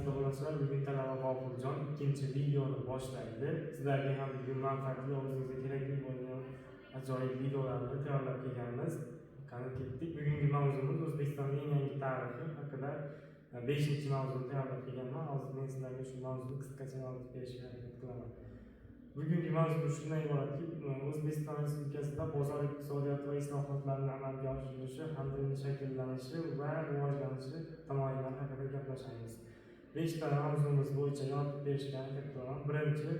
Obunachilar, bugun talaba G'ofurjon ikkinchi videoni boshlaydi. Sizlarga ham bugun manfaatli, o'zingizga kerakli bo'lgan ajoyib videolarni tayyorlab kelganmiz. Qani, ketdik. Bugungi mavzumiz O'zbekistonning eng yangi tarixi haqida beshinchi mavzuni tayyorlab kelganman. Hozir men sizlarga shu mavzuni qisqacha yoritib berishga harakat qilaman. Bugungi mavzumiz shundan iboratki, O'zbekiston Respublikasida bozor iqtisodiyoti va islohotlarni amalga oshirilishi hamda uning shakllanishi va rivojlanishi tamoyillari haqida gaplashamiz. Beshta mavzumiz bo'yicha yoritib berishga harakat qilaman. Birinchi,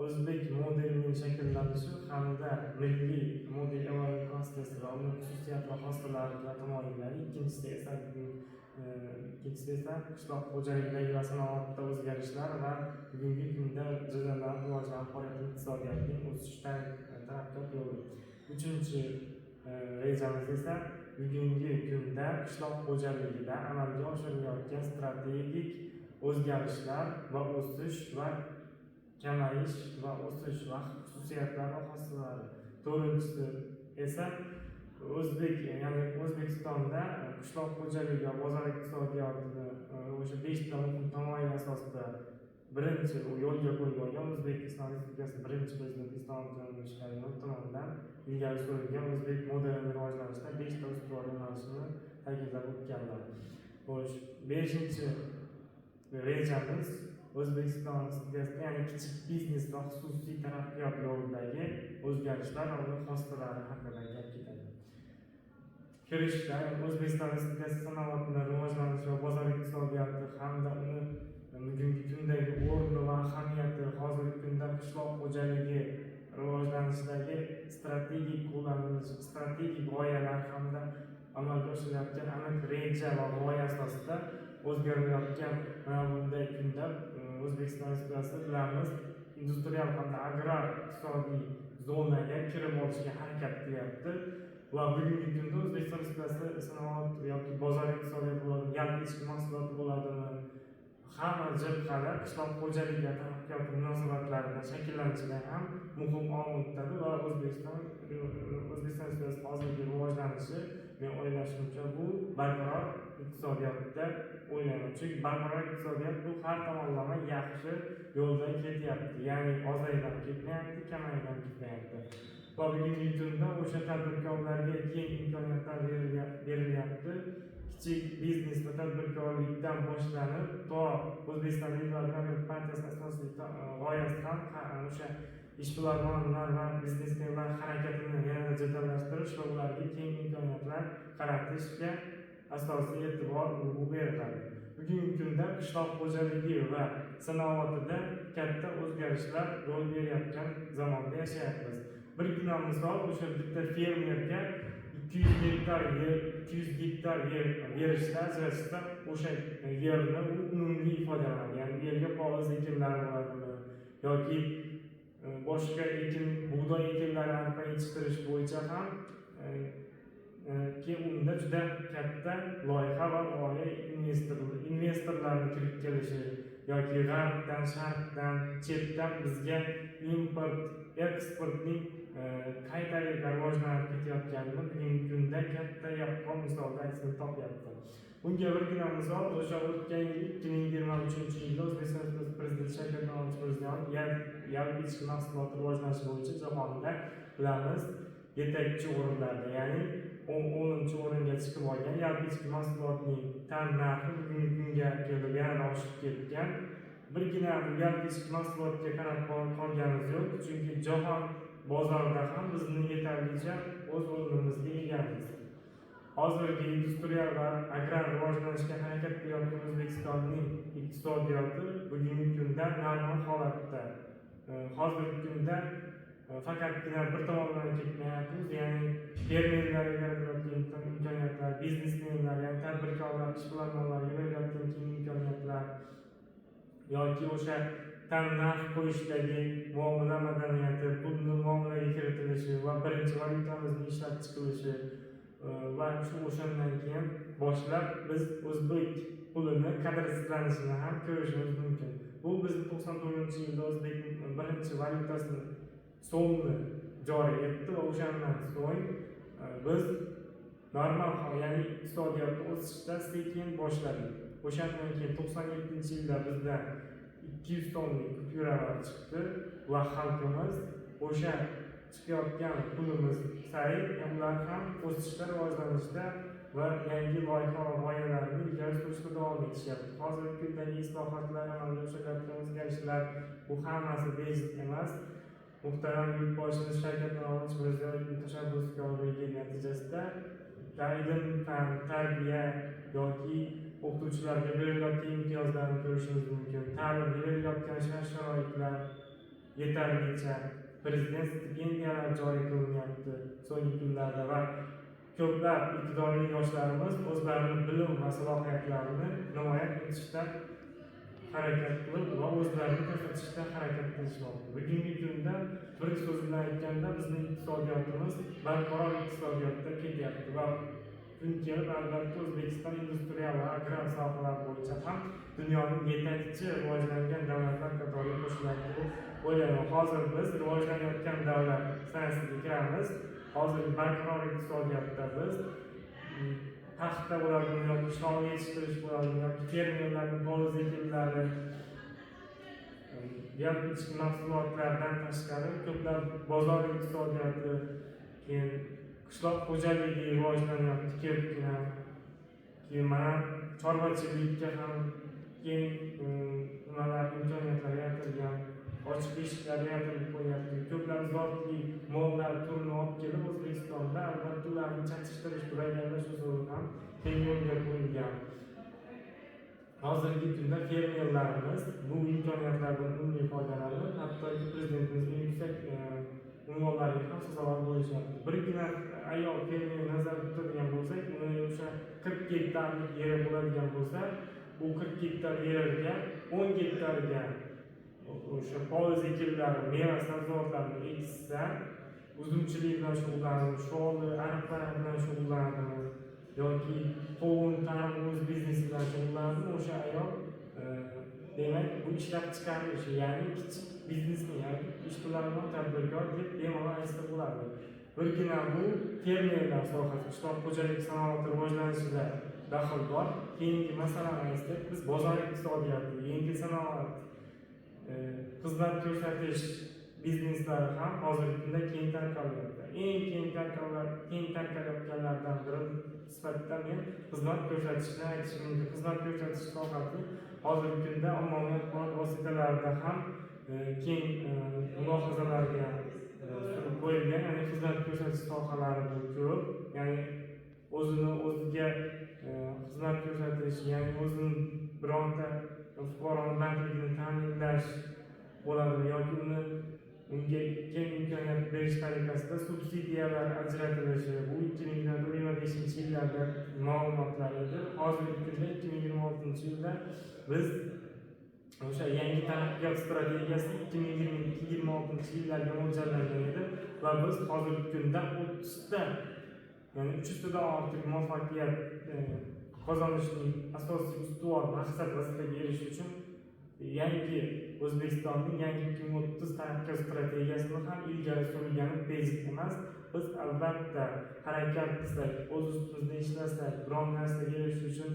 o'zbek modelining shakllanishi hamda milliy model evolyutsiyasi va uning xususiyat va xossalari va tamoyillari. Ikkinchisi esa qishloq xo'jaligidagi va sanoatda o'zgarishlar va bugungi kunda jadal rivojlanib borayotgan iqtisodiyotning o'sish taraqqiyot yo'li. Uchinchi rejamiz esa bugungi kunda qishloq xo'jaligida amalga oshirilayotgan strategik o'zgarishlar va o'sish va kamayish va o'sish va xususiyatlar va xossalari. To'rtinchisi esa o'zbek, ya'ni O'zbekistonda qishloq xo'jaligi va bozor iqtisodiyotini o'sha beshta muhim tamoyil asosida birinchi yo'lga qo'yilgan, O'zbekiston Respublikasi birinchi prezidenti Islom Karimov tomonidan ilgari surilgan o'zbek modelini rivojlanishda beshta ustuvor yo'nalishini ta'kidlab o'tganlar. Xo'sh, beshinchi rejamiz O'zbekiston Respublikasida, ya'ni kichik biznes va xususiy taraqqiyot yo'lidagi o'zgarishlar va uning xossalari haqida gap ketadi. Kirishda O'zbekiston Respublikasi sanoatini rivojlanishi va bozor iqtisodiyoti hamda uni bugungi kundagi o'rni va ahamiyati, hozirgi kunda qishloq xo'jaligi rivojlanishidagi strategik qo'llanilish, strategik g'oyalar hamda amalga oshirilayotgan aniq reja va g'oya asosida o'zgarilayotgan mana bunday kunda O'zbekiston Respublikasi, bilamiz, industrial hamda agrar iqtisodiy zonaga kirib olishga harakat qilyapti va bugungi kunda O'zbekiston Respublikasi sanoat yoki bozor iqtisodiyoti bo'ladimi, yalpi ichki mahsuloti bo'ladimi, hamma jabhada qishloq xo'jaligi va taraqqiyoti munosabatlarini shakllanishida ham muhim omil tutadi va O'zbekiston Respublikasi hozirgi rivojlanishi, men o'ylashimcha, bu barqaror iqtisodiyotda o'ylayman, chunki barqaror iqtisodiyot bu har tomonlama yaxshi yo'lda ketyapti, ya'ni ozayib ham ketmayapti, kamayib ham ketmayapti va bugungi kunda o'sha tadbirkorlarga keng imkoniyatlar berilyapti. Kichik biznes va tadbirkorlikdan boshlanib to O'zbekiston Liberal Demokrat partiyasi asosiy g'oyasi ham o'sha ishbilarmonlar va biznesmenlar harakatini yanada jadallashtirish va ularga keng imkoniyatlar yaratishga asosiy e'tibor, urg'u beriladi. Bugungi kunda qishloq xo'jaligi va sanoatida katta o'zgarishlar ro'y berayotgan zamonda yashayapmiz. Birgina misol, o'sha bitta fermerga 200 gektar yer, 200 gektar yer berishda, ajratishda, o'sha yerni u unumli foydalanadi, ya'ni u yerga poliz ekinlari bo'ladimi yoki boshqa ekin, bug'doy ekinlari, arpa yetishtirish bo'yicha ham keyin unda juda katta loyiha va g'oya, investorlarni kirib kelishi yoki g'arbdan, sharqdan, chetdan bizga import eksportning qay tariqa rivojlanib ketayotganini bugungi kunda katta yaqqol misolda aksini topyapti. Bunga birgina misol, o'sha o'tgan yil, 2023-yilda O'zbekiston Respublikasi prezidenti Shavkat Miromonovich Mirziyoyev yalpi ichki mahsulot rivojlanishi bo'yicha jahonda, bilamiz, yetakchi o'rinlarda, ya'ni 10-o'ringa chiqib olgan. Yalpi ichki mahsulotning tan narxi bugungi kunga kelib yanada oshib ketgan. Birgina bu yalpi ichki mahsulotga qarab qolganimiz yo'q, chunki jahon bozorida ham bizni yetarlicha o'z o'rnimizga egamiz. Hozirgi industrial va agrar rivojlanishga harakat qilayotgan O'zbekistonning iqtisodiyoti bugungi kunda normal holatda. Hozirgi kunda faqatgina bir tomonlama ketmayapmiz, ya'ni fermerlarga yaratilayotgan imkoniyatlar, biznesmenlar, ya'ni tadbirkorlar, ishbilarmonlarga berilayotgan keng imkoniyatlar yoki o'sha tan narx qo'yishdagi muomala madaniyati, pulni muomalaga kiritilishi va birinchi valyutamizni ishlab chiqilishi va shu o'shandan keyin boshlab biz o'zbek pulini qadrsizlanishini ham ko'rishimiz mumkin. Bu bizni 94-yilda o'zbek birinchi valyutasini, so'mni joriy etdi va o'shandan so'ng biz normal, ya'ni iqtisodiyotni o'sishda sekin boshladik. O'shandan keyin 97-yilda bizda 200 so'mlik kupyuralar chiqdi va xalqimiz o'sha chiqayotgan pulimiz sari ular ham o'sishda, rivojlanishda va yangi loyiha va g'oyalarni ilgari surishda davom etishyapti. Hozirgi kundagi islohotlar, amalga oshirilayotgan o'zgarishlar, bu hammasi bejiz emas. Muhtaram Yurtboshimiz Shavkat Miromonovich Mirziyoyevning tashabbuskorligi natijasida ilm, fan, tarbiya yoki o'qituvchilarga berilayotgan imtiyozlarni ko'rishimiz mumkin. Ta'limga berilayotgan shart-sharoitlar yetarlicha, prezident stipendiyalari joriy qilinyapti so'nggi kunlarda va ko'plab iqtidorli yoshlarimiz o'zlarini bilim va salohiyatlarini namoyon etishda harakat qilib va o'zlarini ko'rsatishda harakat qilishmoqda. Bugungi kunda bir so'z bilan aytganda, bizning iqtisodiyotimiz barqaror iqtisodiyotda ketyapti va kun kelib albatta O'zbekiston industrial va agrar sohalar bo'yicha ham dunyoning yetakchi rivojlangan davlatlar qatoriga qo'shiladi deb o'ylayman. Hozir biz rivojlanayotgan davlat sanasiga kiramiz. Hozir barqaror iqtisodiyotda biz paxta bo'ladimi yoki sholi yetishtirish bo'ladimi yoki fermerlarning poliz ekinlari, yeb ichki mahsulotlardan tashqari ko'plab bozor iqtisodiyoti, keyin qishloq xo'jaligi rivojlanyapti ko'pgina. Keyin mana chorvachilikka ham keng nimalar, imkoniyatlar yaratilgan, ochiq eshiklar yaratilib qo'yyapti. Ko'plab zotli mollar turini olib kelib O'zbekistonda albatta ularni chatishtirish, turaganlash usuli ham keng yo'lga qo'yilgan. Hozirgi kunda fermerlarimiz bu imkoniyatlardan unumli foydalanib, hattoki prezidentimizning yuksak unvonlariga ham sazovor bo'lishyapti. Birgina ayol fermer nazarda tutadigan bo'lsak, uni o'sha 40 gektarlik yeri bo'ladigan bo'lsa, u 40 gektar yerga 10 gektarga o'sha poliz ekinlari, meva sabzavotlarni ekishsa, uzumchilik bilan shug'ullanadimi, sholi, arpa bilan shug'ullanadimi yoki qovun, tarvuz biznesi bilan shug'ullanadimi, o'sha ayol demak bu ishlab chiqarilishi, ya'ni kichik biznesni, ya'ni ishbilarmon tadbirkor deb bemalol aytsa bo'ladi. Birgina bu fermerlar sohasi, qishloq xo'jalik sanoati rivojlanishida daxl bor. Keyingi masalani aytsak, biz bozor iqtisodiyoti, yengil sanoat, xizmat ko'rsatish bizneslari ham hozirgi kunda keng tarqalyapti. Eng keng tarqalayotganlardan biri sifatida men xizmat ko'rsatishni aytishim mumkin. Xizmat ko'rsatish sohasi hozirgi kunda ommaviy axborot vositalarida ham keng mulohazalarga surib qo'yilgan, ya'ni xizmat ko'rsatish sohalari bu ko'p, ya'ni o'zini o'ziga xizmat ko'rsatish, ya'ni o'zini bironta fuqaroni bandligini ta'minlash bo'ladimi yoki unga keng imkoniyat berish tariqasida subsidiyalar ajratilishi, bu 2024-25 yillarda ma'lumotlar edi. Hozirgi kunda 2026-yilda biz o'sha yangi taraqqiyot strategiyasi 2022-26 yillarga mo'ljallangan edi va biz hozirgi kunda 30 ta, ya'ni 300 tadan ortiq muvaffaqiyat qozonishning asosiy ustuvor maqsad vazifaga erishish uchun yangi O'zbekistonning yangi 2030 taraqqiyot strategiyasini ham ilgari surilgani bejiz emas. Biz albatta harakat qilsak, o'z ustimizda ishlasak, biron narsaga erishish uchun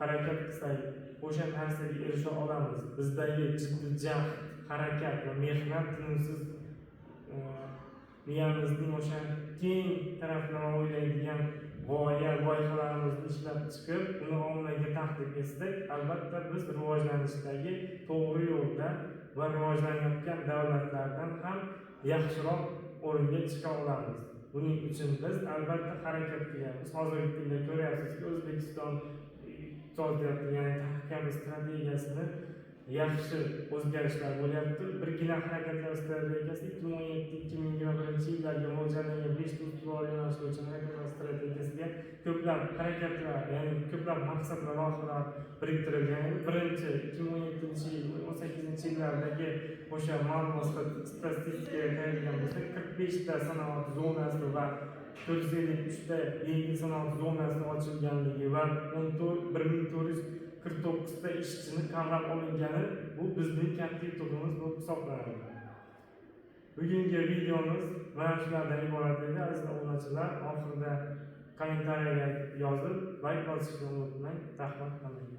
harakat qilsak, o'sha narsaga erisha olamiz. Bizdagi jiddiy jahd, harakat va mehnat, tinimsiz miyamizning o'sha keng taraflama o'ylaydigan g'oya, loyihalarimizni ishlab chiqib, uni ommaga taqdim etsak, albatta biz rivojlanishdagi to'g'ri yo'lda va rivojlanayotgan davlatlardan ham yaxshiroq o'ringa chiqa olamiz. Buning uchun biz albatta harakat qilyapmiz. Hozirgi kunda ko'ryapsizki, O'zbekiston iqtisodiyoti, ya'ni taraqqiyot strategiyasini yaxshi o'zgarishlar bo'lyapti. Birgina harakatlar strategiyasi 2017-2021 yillarga mo'ljallangan beshta ustuvor yo'nalish bo'yicha harakatlar strategiyasiga ko'plab harakatlar, ya'ni ko'plab maqsad va loyihalar biriktirilgan edi. Birinchi 2017 yil, 18-yillardagi o'sha ma'lumot statistikaga qaraydigan bo'lsak, 45 ta sanoat zonasi va 453 ta yengil sanoat zonasi ochilganligi va 14, 1449 ta ishchini qamrab olingani, bu bizning katta yutug'imiz bo'lib hisoblanadi. Bugungi videomiz mana shulardan iborat edi, aziz obunachilar. Oxirida Kommentariyaga yozib, layk bosishni unutmang. Rahmat hammaga.